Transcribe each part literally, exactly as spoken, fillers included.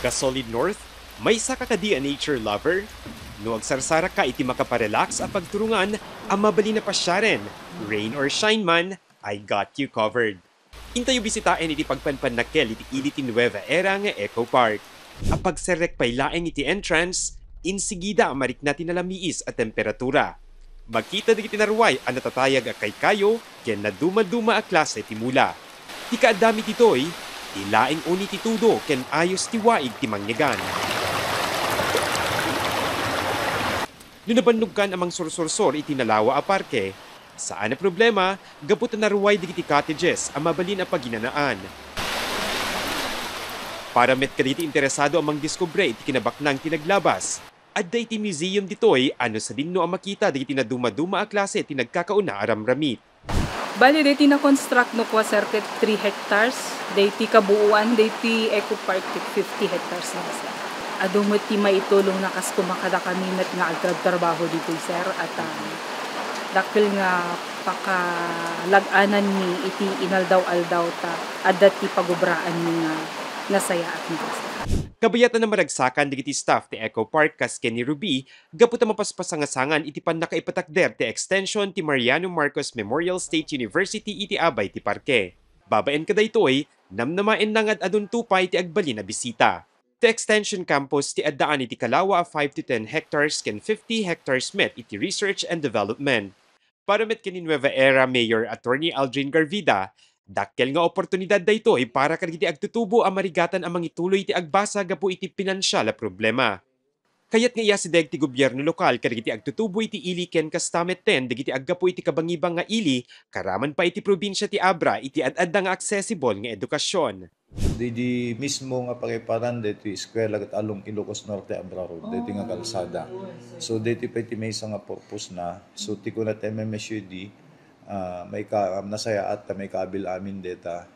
Ka-Solid North, maysaka kadi a nature lover? No agsarsarakka iti makaparelax a pagturungan a mabalin a pasiaren, rain or shine man, I got you covered. Intayo bisitaen iti pagpanpannakkel iti ili ti Nueva Era nga Eco Park. A pagserrek pay laeng iti entrance, insigida a marikna ti nalamiis a temperatura. Makita dagiti naruay a natatayag a kaykayo ken nadumaduma a klase ti mula. Ti kaaddami ditoy, ti laeng uni ti tudo ken ayos ti waig ti mangngegana. No nabannogkan a mangsursursor iti nalawa a parke, saan a problema gapu ta naruay dagiti cottages a mabalin a paginanaan. Para met kadagiti interesado a mangdiskubre iti kinabaknang ti naglabas, adda iti museum ditoy a no sadinno a makita dagiti nadumaduma a klase ti nagkakauna a ramramit. Bali, daytoy na-construct no kua, sir, ket three hectares. Daytoy kabuuan, daytoy Eco Park ket fifty hectares na, sir. Adu met ti maitulongna kas kuma kadakami met nga agtrabtrabaho ditoy, sir, at, ah, dakkel nga pakalaganmi iti inaldaw-aldaw ta adda ti pagubraanmi nga nasayaat nga, sir. Kabayatan a maragsakan dagiti staff ti Eco Park kas ken ni Ruby gapu ta mapaspasangasangan iti pannakaipatakder ti extension ti Mariano Marcos Memorial State University iti abay ti parke. Babaen kadaytoy, namnamaenna nga ad-adunto pay ti agbalin a bisita. Ti extension campus ti addaan iti kalawa a five to ten hectares ken fifty hectares met iti research and development. Para met ken ni Nueva Era Mayor Attorney Aldrin Garvida, dakkel nga oportunidad daytoy para kadagiti agtutubo a marigatan a mangituloy iti agbasa gapu iti pinansial a problema. Kayat nga iasideg ti gobierno lokal kadagiti agtutubo iti ili ken kasta metten dagiti aggapu iti kabangibang nga ili karaman pay iti probinsia ti Abra iti ad-adda nga accessible nga edukasyon. Daydi mismo nga pakaiparan daytoy eskuela ket along Ilocos Norte, Abra Road, daytoy nga kalsada. So, daytoy pay ti maysa nga purpose na. So, ti kuna ti M M S U D, ah, maika-, nasayaat ta maikaabil amin dayta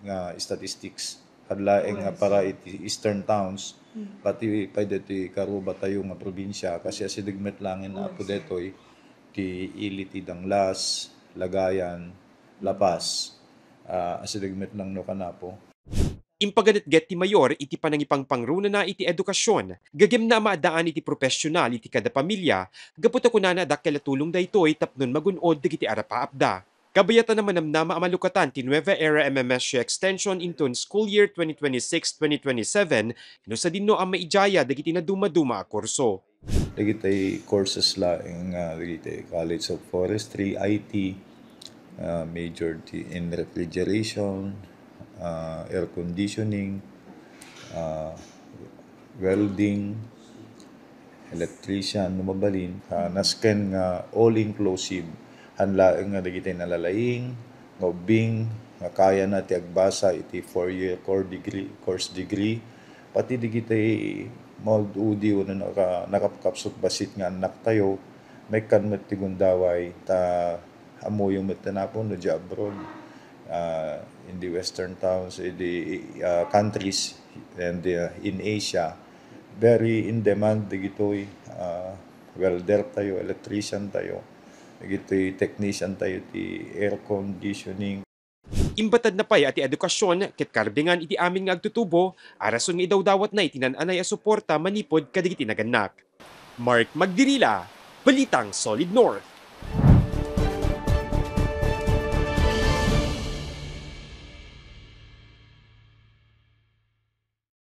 nga statistics. Ket laeng nga para iti eastern towns, pati pay daytoy karubatayo nga probinsia, kasi asideg met laeng Apo daytoy, ti ili ti Danglas, Lagayan, La Paz, ah, asideg met lang no kanapo. Impaganetget ti mayor iti panangipangpangrunana iti edukasyon, gagem na a maaddaan iti profesional iti kada pamilia, gapu ta kunana a dakkel a tulong daytoy tapnon magun-od dagiti arapaapda. Kabayatan a manamnama a malukatan ti Nueva Era M M S U Extension inton school year twenty twenty-six twenty twenty-seven no sadinno a maidiaya dagiti nadumaduma a kurso. Dagiti courses laeng nga dagiti College of Forestry, I T, ah, major ti in refrigeration, ah, air conditioning, ah, welding, electrician, no mabalin, ah, nasken nga all-inclusive. Han laeng nga dagiti nalalaing, nga ubbing, nga kayana ti agbasa iti four-year core degree, course degree, pati dagiti maud-udi wenno naka-, nakapkapsut bassit nga annaktayo, maikkan met ti gundaway, ta ammoyo met ti napo no diay abroad, ah, in the western towns, in the, ah, countries, and, ah, in Asia, very in demand dagitoy, ah, welder tayo, electrician tayo, dagitoy technician tayo ti air conditioning. Imbatadna pay a ti edukasyon ket karbingan iti amin nga agtutubo a rason nga idawdawatna iti naan-anay a suporta manipud kadagiti nagannak. Mark Magdirila, Balitang Solid North.